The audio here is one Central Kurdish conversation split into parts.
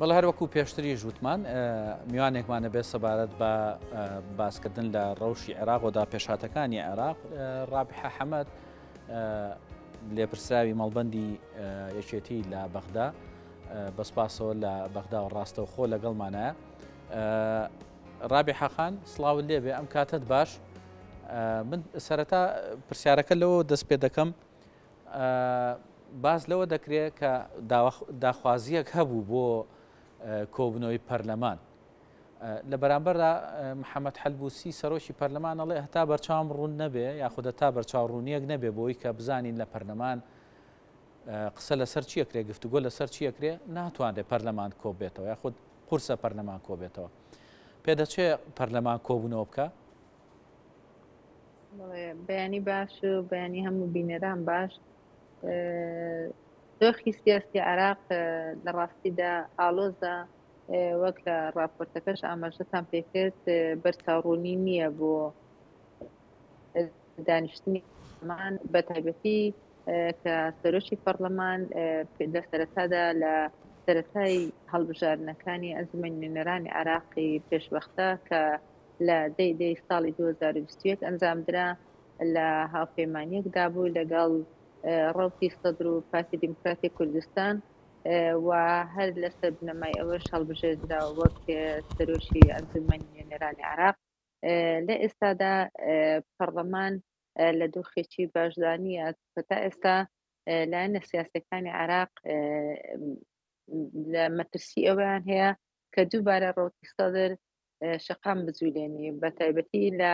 بەڵێ هەر وەکو پێشتریش وتمان میوانێکمان ئەبێت سەبارەت بە باسکردن لە ڕەوشی عێراق و دا پێشهاتەکانی عێراق ڕابحە حەمەد لێپرسراوی مەڵبەندی یەکێتی لە بەغدا بەسپاسەوە لە بەغدا و ڕاستەوخۆ لەگەڵمانایە ڕابحە خان سڵاوت لێبێ ئەم کاتت باش من سەرەتا پرسیارەکە لەوە دەست پێ دەکەم باس لەوە دەکرێت کە داخوازییەک هەبوو بۆ کۆبوونەوەی پەرلەمان. لە بەرامبەردا محەممەد حەلبوسی سەرۆکی پەرلەمان ئەڵێ هەتا بەرچاوم ڕوون نەبێ یاخود هەتا بەرچاو ڕوونیەک نەبێ بۆی کە بزانین لە پەرلەمان قسە لەسەر چی ئەکرێ گفتوگۆ لەسەر چی ئەکرێ ناتوانرێ پەرلەمان کۆبێتەوە یاخود قورسە پەرلەمان کۆبێتەوە. پێدەچێ پەرلەمان کۆبوونەوە بکە؟ بەیانی باش و بەیانی هەموو بینەران باش. دۆخی سیاسی عێراق لە ڕاستیدا ئاڵۆزە، وەک لە ڕاپۆرتەکەش ئاماژەتان پێکرد بەرچاوڕوونی نییە بۆ دانیشتنی پەرلەمان بە تایبەتی کە سەرۆکی پەرلەمان لە سەرەتادا لە سەرەتای هەڵبژاردنەکانی ئەنجومەنی نوێنەرانی عێراقی پێشوەختە کە لە دەی دەی ساڵی 2021 ئەنجامدرا لە هاوپەیمانیەکدا بوو لەگەڵ ڕەوتی سەدر و پارتی دیموکراتی کوردستان و هەر لەسەر بنەمای ئەوەش هەڵبژێردرا وەک سەرۆکی ئەنجومەنی نوێنەرانی عێراق. لە ئێستادا پەرلەمان لە دۆخێکی باشدا نییە، تا ئێستا لایەنە سیاسەکانی عێراق لە مەترسی ئەوەیان هەیە کە دووبارە ڕەوتی سەدر شەقام بجولێنی، بە تایبەتی لە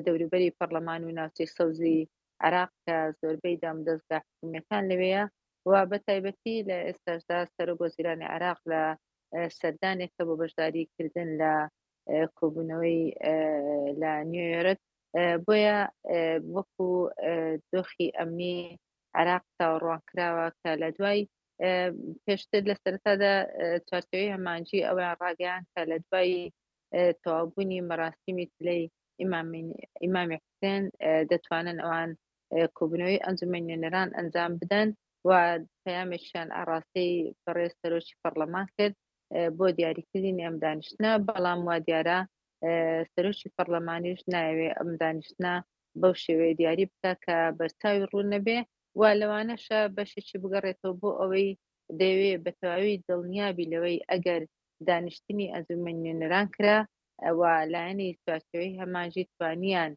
دەوروبەری پەرلەمان و ناوچەی سەوزی عێراق کە زۆربەی دامودەزگا حکومییەکان لەوێیە و بە تایبەتی لە ئێستاشدا سەرۆک وەزیرانی عێراق لە سەردانێکە بۆ بەشداری کردن لە کۆبوونەوەی لە نیویۆرک. بۆیە وەکو دۆخی ئەمنی عێراق چاوەڕوان کراوە کە لە دوای پێشتر لە سەرەتادا چوارچێوەی هەماهەنگی ئەوەیان ڕاگەیاند کە لە دوای تەواوبوونی مەراسیمی چلەی ئیمامی حوسێن دەتوانن ئەوان کۆبوونەوەی ئەنجومەنی نوێنەران ئەنجام بدەن و پەیامێکیان ئاڕاستەی بەڕێز سەرۆکی پەرلەمان کرد بۆ دیاریکردنی ئەم دانیشتنە، بەڵام وا دیارە سەرۆکی پەرلەمانیش نایەوێ ئەم دانیشتنە بەو شێوەیە دیاری بکە کە بەرچاوی ڕوون نەبێ و لەوانەشە بەشێکی بگەڕێتەوە بۆ ئەوەی دەیەوێ بە تەواوی دڵنیابی لەوەی ئەگەر دانیشتنی ئەنجومەنی نوێنەران کرا و لایەنی چوارچێوەی هەماهەنگی توانیان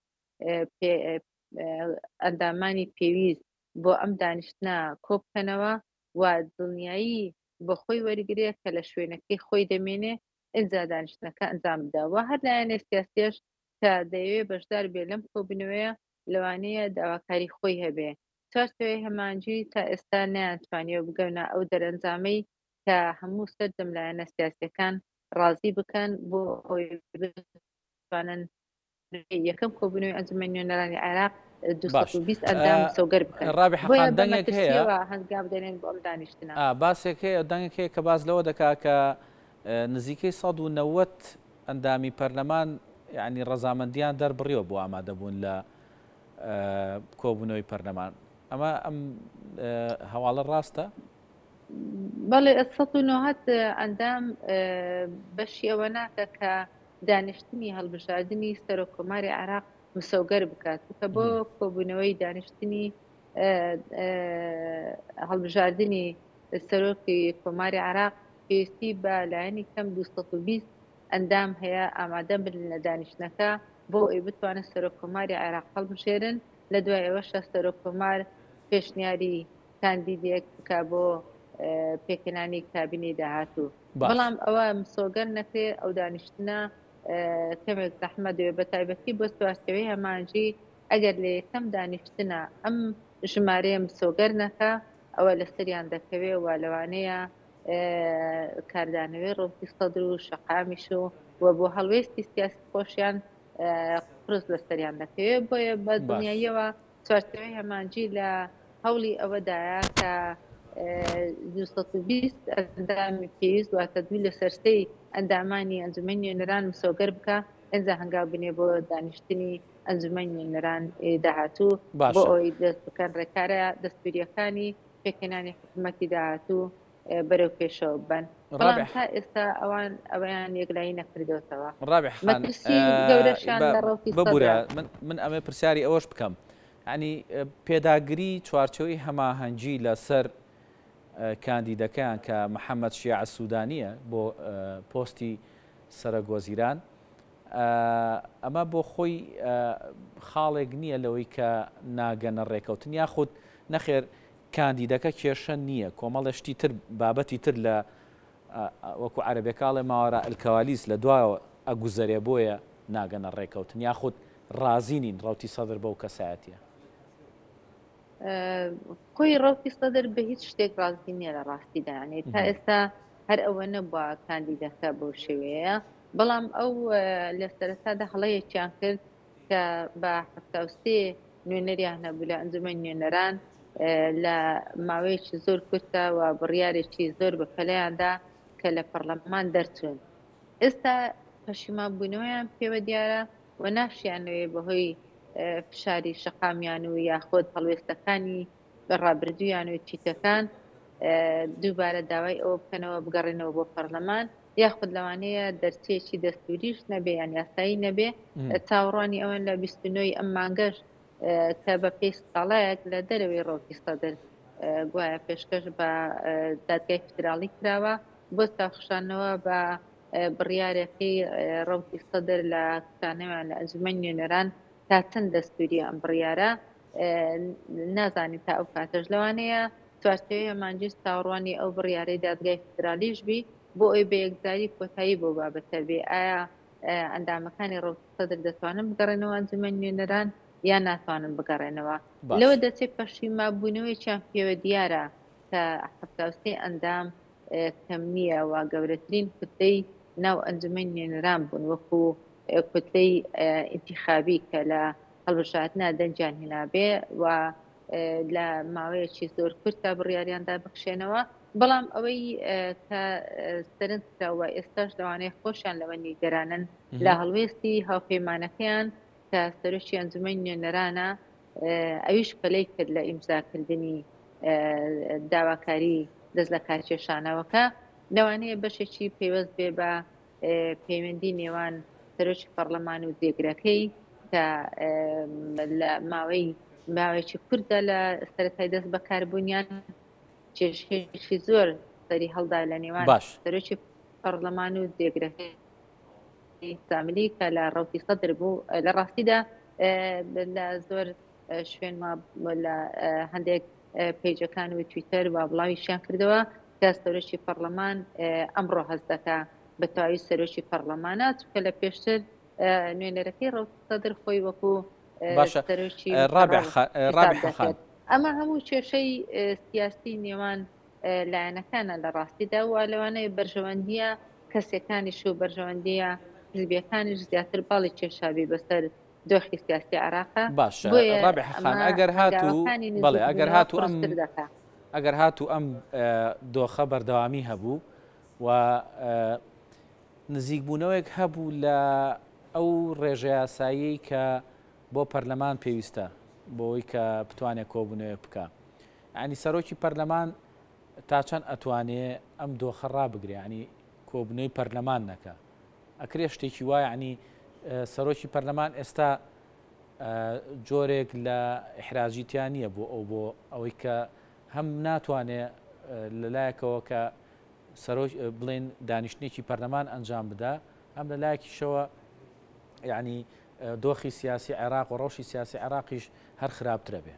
ئەندامانی پێویست بۆ ئەم دانیشتنە کۆبکەنەوە و دڵنیایی بۆ خۆی وەرگێ کە لە شوێنەکەی خۆی دەمێنێ ئینجا دانیشتنەکە ئەنجام بدا و هەر لایەنێ سیاسیش کە دەیەوێ بەشدار بێ لەم کۆبوونەوەیە لەوانەیە داواکاری خۆی هەبێ. چوارچێوەی هەماهەنگی تا ئێستا نەیانتوانیوە بگەنە ئەو دەرەنجامەی کە هەموو سەرجەم لایەنە سیاسیەکان ڕازی بکەن بۆ ئەوەی بتوانن یەکەم کۆبوونەوەی ئەنجومەنی نوێنەرانی عێراق 220 ئەندام مسۆگەر بکەن. ڕابحە بۆیە خان بە دەنگێک هەیە مەترسیەوە هەنگاو دەنێن بۆ ئەم دانیشتنە. باسێک هەیە دەنگێک هەیە کە باس لەوە دەکا کە نزیکەی 190 ئەندامی پەرلەمان یعنی ڕەزامەندیان دەربڕیوە بۆ ئامادەبوون لە کۆبوونەوەی پەرلەمان ئەمە ئەم هەواڵە ڕاستە؟ بەڵێ 190 ئەندام بەشی ئەوە ناکە کە دانیشتنی هەڵبژاردنی سەرۆک کۆماری عێراق مسۆگەر بکات کە بۆ کۆبوونەوەی دانیشتنی هەڵبژاردنی سەرۆکی کۆماری عێراق پێویستی بە لایەنی کەم 220 ئەندام هەیە ئامادە بن لە دانیشتنەکە بۆ ئەوەی بتوانن سەرۆک کۆماری عێراق هەڵبژێرن، لە دوای ئەوەشە سەرۆک کۆمار پێشنیاری کاندیدێک بکا بۆ پێکهێنانی کابینەی داهاتوو. بەڵام ئەوە مسۆگەر نەکرێ ئەو دانیشتنە کەمێک زەحمەت دەبێت بە تایبەتی بۆ چوارچێوەی هەماهەنگی ئەگەر لە یەکەم دانیشتنە ئەم ژمارەیە مسۆگەر نەکا ئەوە لەسەریان دەکەوێ و لەوانەیە کاردانەوەی ڕەوتی سەدر و شەقامیش و و بۆ هەڵوێستی سیاسی خۆشیان قورس لەسەریان دەکەوێت بۆیە بە دڵنیاییەوە چوارچێوەی هەمانجی لە هەوڵی ئەوەدایە کە 220 ئەندامی پێویست واتە دوو لەسەر سێی ئەندامانی ئەنجومەنی نوێنەران مسۆگەر بکە ئینجا هەنگاو بنێ بۆ دانیشتنی ئەنجومەنی نوێنەران داهاتوو بۆ ئەوەی دەست بکەن ڕێکارە دەستوریەکانی پێکهێنانی حکوومەتی داهاتوو بەرەو پێشەوە ببەن. بەڵام تا ئێستا ئەوان ئەوەیان یەکلایی نەکردۆتەوە. ڕابح خان مەترسی گەورەشیان لە ڕەوتی ببورە سەدرە. من من ئەمێ پرسیاری ئەوەش بکەم یانی پێداگری چوارچێوەی هەماهەنگی لەسەر کاندیدەکەیان کە محەممەد شیاع سوودانییە بۆ پۆستی سەرەک وەزیران ئەمە بۆ خۆی خاڵێک نییە لەوەی کە ناگەنە ڕێکەوتن یاخود نەخێر کاندیدەکە کێشە نییە کۆمەڵێ شتی تر بابەتی تر لە وەکو عەرەبێکە ئەڵێ ماوەرا الکوالیس لە دواوە ئەگوزەرێ بۆیە ناگەنە ڕێکەوتن یاخود ڕازی نین ڕەوتی سەدر بەو کەسایەتیە. خۆی ڕەوتی سەدر بە هیچ شتێک ڕازی نییە لە ڕاستیدا یانی تا ئێستا هەر ئەوە نەبووە کاندیدەکە بەو شێوەیە بەڵام ئەو لە سەرەتادا هەڵەیەکیان کرد کە بە 73 نوێنەریان هەبوو لە ئەنجومەنی نوێنەران لە ماوەیەکی زۆر کورتە و بڕیارێکی زۆر بە پەلەیاندا کە لە پەرلەمان دەرچوون ئێستا پەشیمان بوونەوەیان پێوە دیارە و ناشیانەوێ بەهۆی فشاری شەقامیان و یاخود هەڵوێستەکانی ڕابردوویان و چیتەکان دووبارە داوای ئەوە بکەنەوە بگەڕێنەوە بۆ پەرلەمان یاخود لەوانەیە دەرچەیەکی دەستوریش نەبێ یان یاسایی نەبێ چاوەڕوانی ئەوەن لە 29 ئەم مانگەش کە بە پێی سکاڵایەک لە دەرەوەی ڕەوتی سەدر گوایە پێشکەش بە دادگای فیدراڵی کراوە بۆ چاوخشانەوە بە بڕیارەکەی ڕەوتی سەدر لە کشانەوەیان لە ئەنجومەنی نوێنەران تا چەند دەستوریە ئەم بڕیارە نازانین تا ئەو کاتەش لەوانەیە چوارچێوەی هەمانجیز چاوەڕوانی ئەو بڕیارەی دادگای فیدرالیش بی بۆ ئەوی بە یەکجاری کۆتایی بۆ بابەتە بێ ئایا ئەندامەکانی ڕەوتی سەدر دەتوانن بگەڕێنەوە ئەنجومەنی نوێنەران یان ناتوانن بگەڕێنەوە لەوە دەچێت پەشیمابوونەوەیەکیان پێوە دیارە کە 73 ئەندام کەم نییە و گەورەترین کوتلەی ناو ئەنجومەنی نوێنەران بوون وەکو کوتلەی ئینتیخابی کە لە هەڵبژاردنە دەنگیان هێنابێ و لە ماوەیەکی زۆر کورتە بڕیاریاندا بکشێنەوە بەڵام ئەوەی کە سەرنج کراوە ئێستاش لەوانەیە خۆشیان لەوە نیگەرانن لە هەڵوێستی هاوپەیمانەکەیان کە سەرۆکی ئەنجومەنی نوێنەرانە ئەویش پەلەی کرد لە ئیمزاکردنی داواکاری دەست لە کارکێشانەوەکە لەوانەیە بەشێکی پەیوەست بێ بە پەیوەندی نێوان سەرۆکی پەڕلەمان و جێگرەکەی کە لە ماوەی ماوەیەکی کورددا لە سەرەتای دەست بەکاربوونیان کێشەیەکی زۆر سەری هەڵدا لە نێوان باش. سەرۆکی پەڕلەمان و جێگرەکەی ساملی کە لە ڕەوتی سەدر بوو لە ڕاستیدا لە زۆر شوێن لە هەندێک پەیجەکان و تویتەر و بڵاویشیان کردەوە کە سەرۆکی پەڕلەمان ئەمڕۆ هەست دەکا بە تەواوی سەرۆکی پەڕلەمانە چونکە لە پێشتر نوێنەرەکەی ڕەوتی سەدر خۆی وەکو باشە سەرۆکی ڕابع مقەڕەڕ خان حیساب ڕابع خان دەکرد ئەمە هەموو کێشەی سیاسی نێوان لایەنەکانە لە ڕاستیدا و لەوانەیە بەرژەوەندیە کەسیەکانیش و بەرژەوەندیە حزبیەکانیش زیاتر باڵی کێشابی بەسەر دۆخی سیاسی عێراقا باشە بۆیە ڕابع خان ئەمە ئەگەر هاتوو هەنگاوەکانی بەڵێ ئەگەر نزیکبوونەوە هاتوو ئەم قورستر دەکا. ئەگەر هاتوو ئەم دۆخە بەردەوامی هەبوو و نزیکبوونەوەیەک هەبوو لە ئەو ڕێژە یاساییەی کە بۆ پەرلەمان پێویستە بۆی کە بتوانێت کۆبوونەوەیەک بکە ینی سەرۆکی پەرلەمان تا چەند ئەتوانێ ئەم دۆخە ڕابگرێ ینی کۆبوونەوەی پەرلەمان نەکە ئەکرێ شتێکی وایە ینی سەرۆکی پەرلەمان ئێستا جۆرێک لە ئیحراجی تیا نییە بۆ ئەو بۆ ئەوەی کە هەم ناتوانێ لەلایەکەوە کە سەرۆک بڵێن دانیشتنێکی پەرلەمان ئەنجام بدا هەم لەلایەکیشەوە یعنی دۆخی سیاسی عێراق و ڕەوشی سیاسی عێراقیش هەر خراپترە بێ.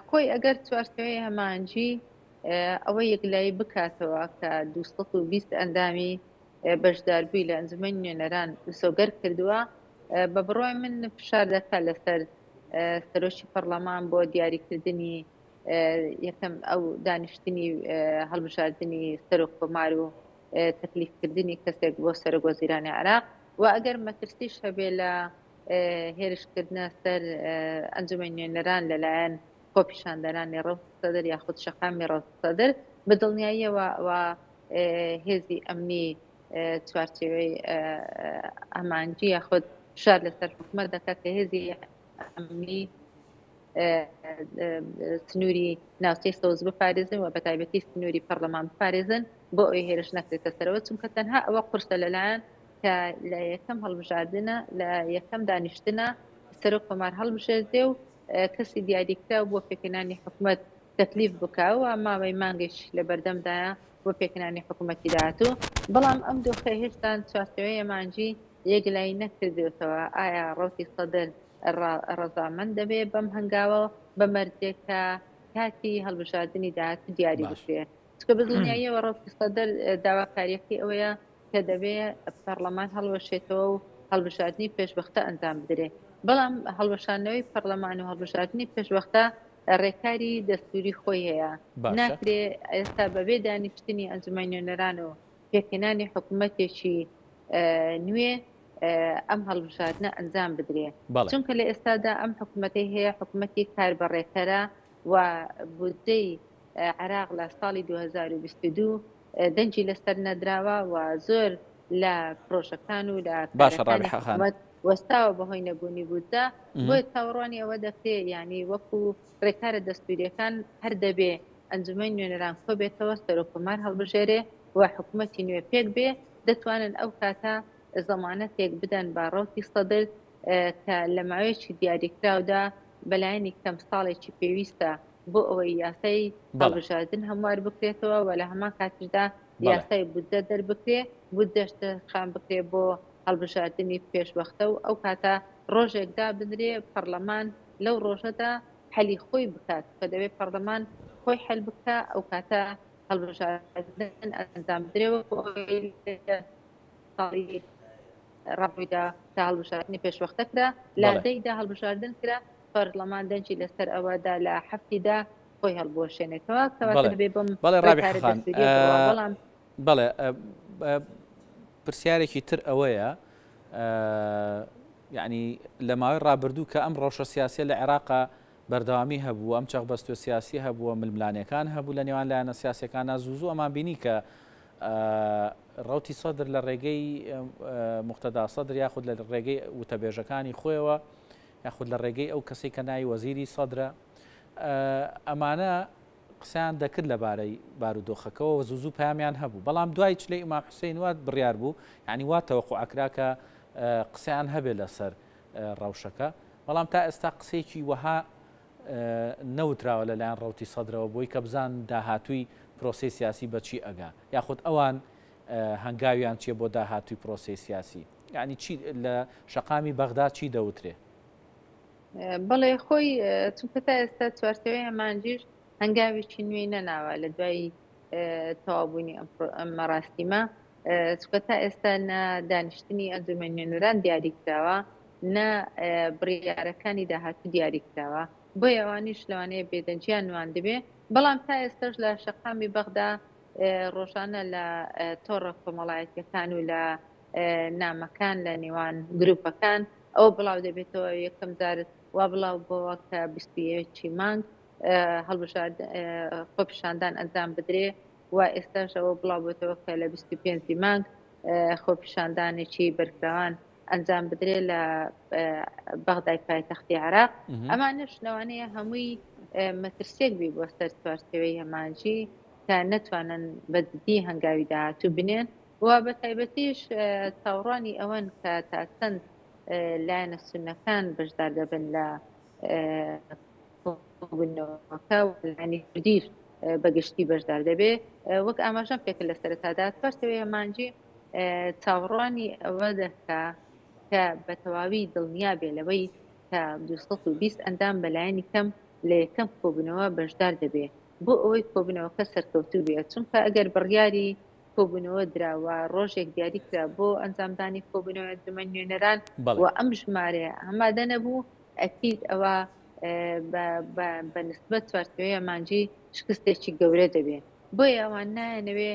خۆی ئەگەر چوارچێوەی هەماهەنگی ئەوە یەکلایی بکاتەوە کە 220 ئەندامی بەشداربووی لە ئەنجومەنی نوێنەران مسۆگەر کردووە بە بڕوای من فشار دەکات لەسەر سەرۆکی پەرلەمان بۆ دیاریکردنی یەکەم ئەو دانیشتنی هەڵبژاردنی سەرۆک کۆمار و تەکلیفکردنی کەسێک بۆ سەرۆک وەزیرانی عێراق و ئەگەر مەترسیش هەبێ لە هێرشکردنە سەر ئەنجومەنی نوێنەران لەلایەن خۆپیشاندەرانی ڕەوتی سەدر یاخود شەقامی ڕەوتی سەدر بە دڵنیاییەوە ئەوە هێزی ئەمنی چوارچێوەی ئامانجی یاخود فشار لەسەر حکومەت دەکات کە هێزی ئەمنی. سنووری ناوچەی سەوز بپارێزن و بەتایبەتی سنووری پەرلەمان بپارێزن بۆ ئەوەی هێرش نەکرێتە سەرەوە، چونکە تەنها ئەوە قورسە لەلایەن کە لە یەکەم هەڵبژاردنە لە یەکەم دانیشتنە سەرۆک کۆمار هەڵبژێردرێ و کەسی دیاریکراو بۆ پێکهێنانی حکومەت تەکلیف بکا و ماوەی مانگێک لە بەردەمدایە بۆ پێکهێنانی حکومەتی داهاتوو، بەڵام ئەم دۆخە هێشتا چوارچێوەی ئامانجی یەکلایی نەکردوێتەوە، ئایا ڕەوتی سەدر ڕەزامەند دەبێ بەم هەنگاوە بە مەرجێک کە کاتی هەڵبژاردنی داهاتوو دیاری بکرێ؟ چونکە بە دڵنیاییەوە ڕەوتی سەدر داواکارییەکەی ئەوەیە کە دەبێ پەڕلەمان هەڵوەشێتەوە و هەڵبژاردنی پێشوەختە ئەنجام بدرێ، بەڵام هەڵوەشاندنەوەی پەڕلەمان و هەڵبژاردنی پێشوەختە ڕێکاری دەستووری خۆی هەیە، ناکرێ ئێستا بەبێ دانیشتنی ئەنجومەنی نوێنەران و پێکهێنانی حکوومەتێکی نوێ ئەم هەڵبژاردنە ئەنجام بدرێ، چونکە لە ئێستادا ئەم حکوومەتەی هەیە حکوومەتی کاربەڕێکەرە و بودجەی عێراق لە ساڵی 2022 دەنگی لەسەر نەدراوە و زۆر لە پرۆژەکان و لە باشە کارەکانی ڕابیحە خان. حکومەت وەستاوە بەهۆی نەبوونی بودجە، بۆیە چاوەڕوانی ئەوە دەکرێ یانی وەکو ڕێکارە دەستوورییەکان هەر دەبێ ئەنجومەنی نوێنەران کۆبێتەوە، سەرۆککۆمار هەڵبژێرێ و حکومەتی نوێ پێک بێ، دەتوانن ئەو کاتە زەمانەتێک بدەن بە ڕەوتی سەدر کە لە ماوەیەکی دیاریکراودا بەلایەنی کەم ساڵێکی پێویستە بۆ ئەوەی یاسای هەڵبژاردن هەموار بکرێتەوە و لە هەمان کاتیشدا یاسای بودجە دەربکرێ، بودجەش تەرخان بکرێ بۆ هەڵبژاردنی پێشوەختە و ئەو کاتە ڕۆژێک دابنرێ پەڕلەمان لەو ڕۆژەدا حەلی خۆی بکات کە دەبێ پەڕلەمان خۆی حەل بکا ئەو کاتە هەڵبژاردن ئەنجام بدرێ وەکو ئەوەی لە ساڵی ڕابردوودا کە هەڵبژاردنی پێشوەختە کرا لە دەی دا هەڵبژاردن کرا پەرلەمان دەنگی لەسەر ئەوە دا لە حەفتی دا خۆی هەڵبوەشێنێتەوە کەواتە دەبێ بەم بەڵێ ڕابیحە ڕێکارە خان دەستووریە بڕوا بەڵام بەڵێ پرسیارێکی تر ئەوەیە یعنی لە ماوەی ڕابردوو کە ئەم ڕەوشە سیاسیە لە عێراقا بەردەوامی هەبوو ئەم چەقبەستوە سیاسی هەبووە ململانێکان هەبوو لە نێوان لایەنە سیاسەکانە زوو زوو ئەمان بینی کە ڕەوتی سەدر لە ڕێگەی موقتەدا سەدر یاخود لە ڕێگەی وتەبێژەکانی خۆیەوە یاخود لە ڕێگەی ئەو کەسەی کە ناوی وەزیری سەدرە ئەمانە قسەیان دەکرد لەبارەی بارودۆخەکەوە و زوو زوو پەیامیان هەبوو بەڵام دوای چلەی ئیمام حوسەین وا بڕیار بوو یعنی وا تەوەقوع ئەکرا کە قسەیان هەبێت لەسەر ڕەوشەکە بەڵام تا ئێستا قسەیەکی وەها نەوتراوە لەلایەن ڕەوتی سەدرەوە بۆی کە بزان داهاتووی پرۆسەی سیاسی بە چی ئەگا یاخود ئەوان هەنگاویان چیە بۆ داهاتووی پرۆسەی سیاسی یعنی چی لە شەقامی بەغدا چی دەوترێ؟ بەڵێ خۆی چونکە تا ئێستا چوارچێوەی ئەمانجیش هەنگاوێکی نوێی نەناوە لە دوای تەواوبوونی ئەم مەراستیمە چونکە تا ئێستا نە دانیشتنی ئەنجومەنی نوێنەران دیاری کراوە نە بڕیارەکانی داهاتوو دیاری کراوە بۆیە ئەوانیش لەوانەیە بێدەنگیان نواندبێ بەڵام تا ئێستاش لە شەقامی بەغدا ڕۆژانە لە تۆڕە کۆمەڵایەتیەکان و لە نامەکان لە نێوان گروپەکان ئەوە بڵاو دەبێتەوە یەکەم جار وا بڵاو بۆوە کە 21 مانگ هەڵبژارد خۆپیشاندان ئەنجام بدرێ و ئێستاش ئەوە بڵاو بۆتەوە کە لە 25 مانگ خۆپیشاندانێکی بەرفراوان ئەنجام بدرێ لە بەغدای پایتەختی عێراق ئەمانەش لەوانەیە هەمووی مەترسیەک بی بۆ سەر چوارچێوەی هەمانجی کە نەتوانن بە جدی هەنگاوی داهاتوو بنێن و بە تایبەتیش چاوەڕوانی ئەوەن کە تا چەند لایەنە سوننەکان بەشدار دەبن لە کۆبوونەوەکە و لایەنی کوردیش بە گشتی بەشدار دەبێ وەک ئاماژەم پێکرد لە سەرەتادا چوارچێوەی هەمانجی چاوەڕوانی ئەوە دەکا کە بە تەواوی دڵنیا بێ لەوەی کە 220 ئەندام بەلایەنی کەم لە یەکەم کۆبوونەوە بەشدار دەبێ بۆ ئەوەی کۆبوونەوەکە سەرکەوتوو بێت چونکە ئەگەر بڕیاری کۆبوونەوە درا و ڕۆژێک دیاری کرا بۆ ئەنجامدانی کۆبوونەوە ئەنجومەنی نوێنەران و ئەم ژمارەیە ئامادە نەبوو ئەکید ئەوە بە نسبەت چوارچێوەی ئامانجی شکستێکی گەورە دەبێ بۆیە ئەوان نایانەوێ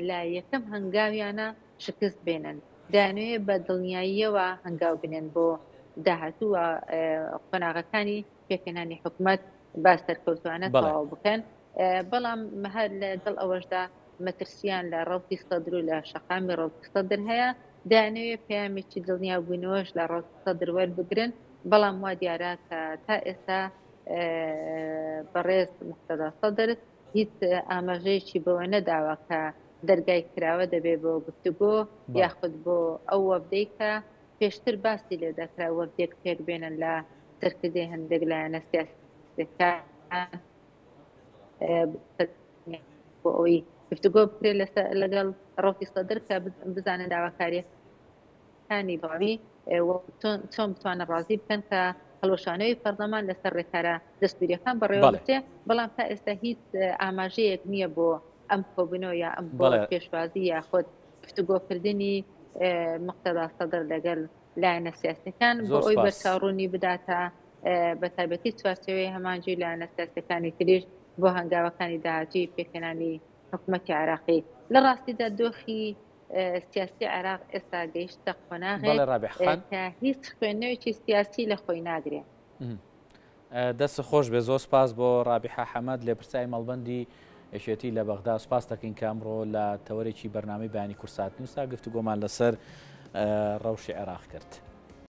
لە یەکەم هەنگاویانە شکست بێنن دەیانەوێ بە دڵنیاییەوە هەنگاو بنێن بۆ داهاتوو و قۆناغەکانی پێکهێنانی حکومەت با سەرکەوتوانە تەواو بکەن بەڵام هەر لەگەڵ ئەوەشدا مەترسیان لە ڕەوتی سەدر و لە شەقامی ڕەوتی سەدر هەیە دەیانەوێ پەیامێکی دڵنیابوونەوەش لە ڕەوتی سەدر وەربگرن بەڵام وا دیارە کە تا ئێستا. بەڕێز مقتەدا سەدر هیچ ئاماژەیەکی بەوە نەداوە کە دەرگای کراوە دەبێ بۆ گفتوگۆ یاخود بۆ ئەو وەفدەی کە پێشتر باسی لێ دەکرا وەفدێک پێک بێنن لە سەرکردەی هەندێک لایەنە سیاسەکان بۆ ئەوەی گفتوگۆ بکرێت لەگەڵ ڕەوتی سەدر کە بزانن داواکاریەکانی بەڵاوی چۆن بتوانن ڕازی بکەن کە هەڵوەشانەوەی پەرلەمان لەسەر ڕێکارە دەستوریەکان بەڕێوە بچێ، بەڵام تا ئێستا هیچ ئاماژەیەک نییە بۆ ئەم کۆبوونەوە یا ئەم پێشوازی یاخود گفتوگۆکردنی مقتەدا سەدر لەگەل لایەنە سیاسەکان بۆ ئەوی بەرچاوڕوونی بداتە بە تایبەتی چوارچێوەی هەمانجی لایەنە سیاسەکانی تریش بۆ هەنگاوەکانی داهاتووی پێکهێنانی حکوومەتی عراقی. لە ڕاستیدا دۆخی سیاسی عێراق ئێستا گەیشتە قۆناغێک کە هیچ خوێندنەوەیەکی سیاسی لە خۆی ناگرێ. دەست خۆش بێ زۆر سپاس بۆ ڕابیحە حەمەد لێپرسای مەڵبەندی یەکێتی لە بەغدا سپاس دەکەین کە ئەمڕۆ لە تەوەرێکی بەرنامەی بەیانی کورسات نیوزدا گفتوگۆمان لەسەر ڕەوشی عێراق کرد.